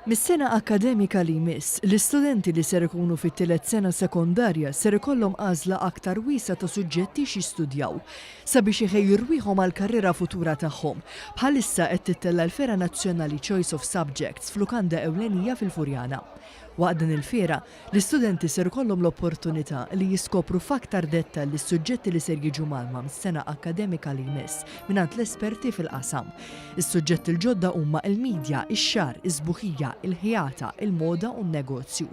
Mis-sena akkademika li jmiss, l-istudenti li ser ikunu fit-tielet sena sekondarja ser ikollhom għażla aktar wiesgħa ta' suġġetti x'jistudjaw sabiex iħejju rwieħhom għall-karriera futura tagħhom. Bħalissa qed tittella' l-Fiera Nazzjonali Choice of Subjects f'lukanda ewlenija fil-Furjana. Waqt din il-fiera, L-istudenti ser ikollhom l-opportunità li jiskopru f'aktar dettall is-suġġetti li ser jiġu mgħallma mis-sena akkademika li jmiss mingħand l-esperti fil-qasam. Is-suġġetti l-ġodda huma l-midja, ix-xagħar, is-sbuħija, il-ħjata, il-moda u n-negozju.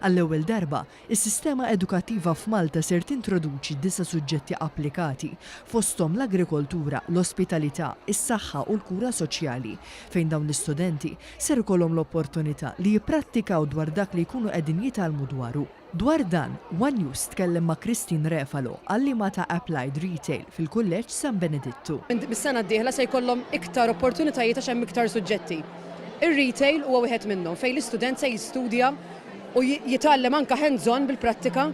Għall-ewwel darba, is-sistema edukattiva f'Malta ser tintroduċi disa' suġġetti applikati, fosthom l-agrikoltura, l-ospitalità, is-saħħa u l-kura soċjali, fejn dawn l-istudenti ser ikollhom l-opportunità li jipprattikaw dwar dak li jkunu qegħdin jitgħallmu dwaru. Dwar dan, one News tkellem ma' Christine Refalo, għalliema ta' Applied Retail fil-Kulleġġ San Benedittu. Mis-sena d-dieħla se jkollhom iktar opportunitajiet għax hemm iktar suġġetti. Ir-retail huwa wieħed minnhom fejn l-istudent se jistudja u jitgħallem anke hands-on bil-prattika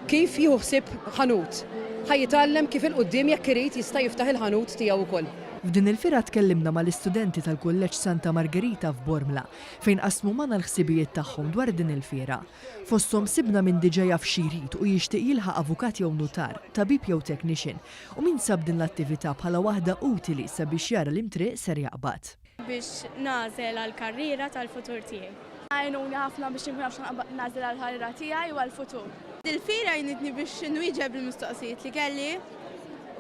kif jieħu ħsieb ħanut. Ħa jitgħallem kif 'il quddiem jekk irid jista' jiftaħ il-ħanut tiegħu wkoll. F'din il-fiera tkellimna mal-istudenti tal-Kulleġġ Santa Margherita f'Bormla fejn qasmu magħna l-ħsibijiet tagħhom dwar din il-fiera. Fosthom sibna min diġà jaf xi jrid u jixtieq jilħaq avukat jew nutar, tabib jew technician u min sab din l-attività bħala waħda utili sabiex jara liem triq ser jaqbad. Biex nagħżel għall-karriera tal-futur tiegħi. Għajnuni ħafna biex inkun naf x'naqbad nagħżel għall-karriera tiegħi u għall-futur. Dil-fiera għinitni biex nwieġeb il-mistoqsijiet li kelli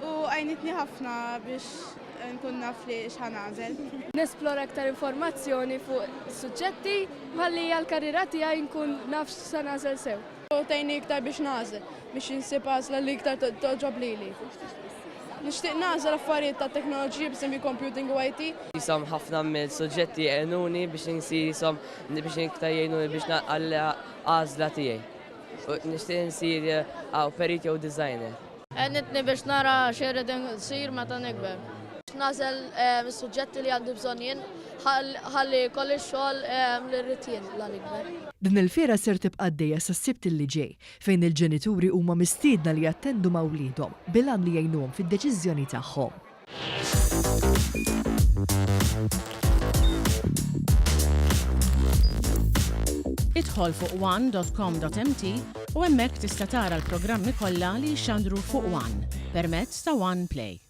u għinitni ħafna biex nkun naf li x'ħa nagħżel. Nesplora iktar informazzjoni fuq suġġetti ħalli għall-karriera tiegħi nkun naf x'se nagħżel sew. U tgħinni iktar biex nagħżel, biex insib għażla li iktar togħġob lili. Nixtieq nagħżel affarijiet ta' teknoloġija b'eżempju computing u IT. Jisom ħafna mill-suġġetti għenuni biex insir jisom biex iktar jgħinuni biex għażla tiegħi. Nixtieq insir perit jew designer. Għenitni biex nara x'irrid insir meta nikber. Nagħżel is-suġġetti li għandi bżonn jien ħalli jkolli x-xogħol li rrid jien la nikber. Din il-fiera ser tibqa' għaddejja sas-Sibt li ġej, fejn il-ġenituri huma mistiedna li jattendu ma' wliedhom bil-għan li jgħinuhom fid-deċiżjoni tagħhom. Idħol fuq one dot com dot mt u hemmhekk tista' tara l-programmi kollha li jixxandru fuq one permezz ta' One Play.